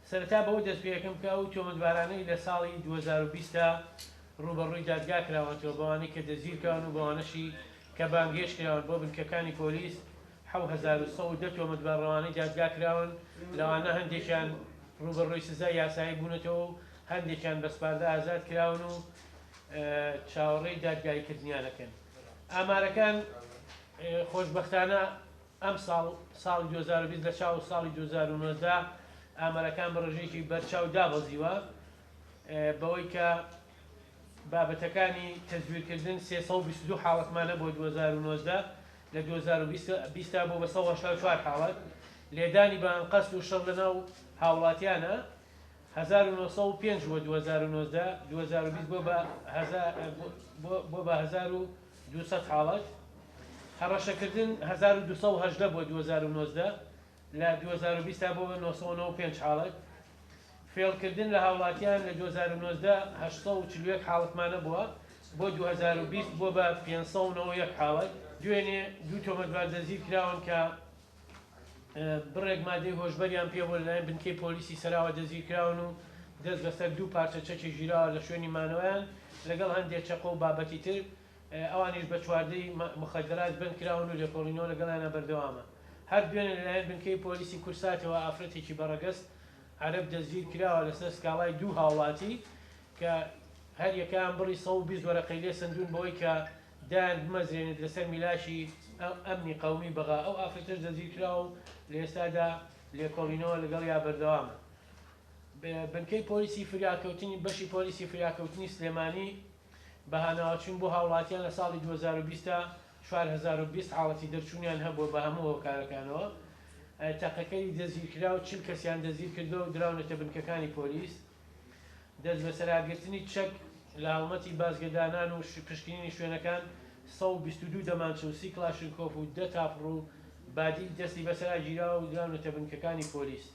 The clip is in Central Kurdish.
سەرەتا بەوە دەست پێ ئەکەم کە ئەو تۆمەتبارانەی لە ساڵی 2020 دا ڕووبەڕووی دادگا کراوەتەوە، بەوانەی کە دەستگیرکراون و بەوانەشی کە بانگهێشت کراون بۆ بنکەکانی پۆلیس، 7110 تۆمەتبار ڕەوانەی دادگا کراون، لەوانە هەندێکیان ڕووبەڕووی سزای یاسایی بوونەتەوە و هەندێکیان بە سپاردە ئازاد کراون و چاوەڕێی دادگاییکردنیان ئەکەن. ئامارەکان خۆشبەختانە ئەمساڵ ساڵی 2020 لە چاو ساڵی 2019 ئامارەکان بە ڕێژەیەکی بەرچاو دابەزیوە، بەوەی کە بابەتەکانی تەزویرکردن 322 حاڵەتمان هەبووە 2019، لە 2020 تا بووە بە 184 حاڵەت. لێدانی بە ئەنقەست و شەڕ لەناو هاوڵاتیانە 1905 بووە 2019، 2020 بووە بە 1200 حاڵەت. هەڕەشەکردن 1218 بووە 2019، لە 2020 تا بووە بە 995 حاڵەت. فێڵکردن لە هاوڵاتیان لە 2019 841 حاڵەتمان هەبووە، بۆ 2020 بووە بە 591 حاڵەت. دوێنێ دوو تۆمەتبار دەستگیرکراون کە بڕێک مادەی هۆشبەریان پێبووە، لەلایەن بنکەی پۆلیسی سەراوە دەستگیرکراون و دەست بەسەر دوو پارچە چەکی گیراوە لە شوێنی مانەوەیان لەگەڵ هەندێک چەقۆ و بابەتی تر، ئەوانیش بە چواردەی موخەدەرات بەندکراون و لێکۆڵینەوە لەگەڵیانا بەردەوامە. هەر دوێنێ لەلایەن بنکەی پۆلیسی کورساتەوە ئافرەتێکی بەڕەگەز عەرەب دەستگیر کراوە لەسەر سکاڵای دوو هاوڵاتی کە هەریەکەیان بڕی 120 وەرەقەی لێ سەندوون بەوەی کە دایان بمەزرێنێت لەسەر میلاکی ئەمنی قەومی بەغا، ئەو ئافرەتەش دەستگیر کراوە و لە ئێستادا لێکۆڵینەوە لەگەڵیا بەردەوامە. بنکەی پۆلیسی فریاکەوتنی بەشی پۆلیسی فریاکەوتنی سلێمانی بە هاناوەچوون بۆ هاوڵاتیان لە ساڵی 2020 تا 4020 حاڵەتی دەرچوونیان هەبووە بە هەموو هۆکارەکانەوە. تەقەکەری دەستگیرکراو 40 کەسیان دەستگیرکردووە و دراونەتە بنکەکانی پۆلیس. دەستبەسەراگرتنی چەک لە هەڵمەتی بازگەدانان و پشکنینی شوێنەکان 122 دەمانچە و 30 کڵاشینکۆف و 10 تاپڕ و بادی دەستی بەسەرا گیراوە و دراونەتە بنکەکانی پۆلیس.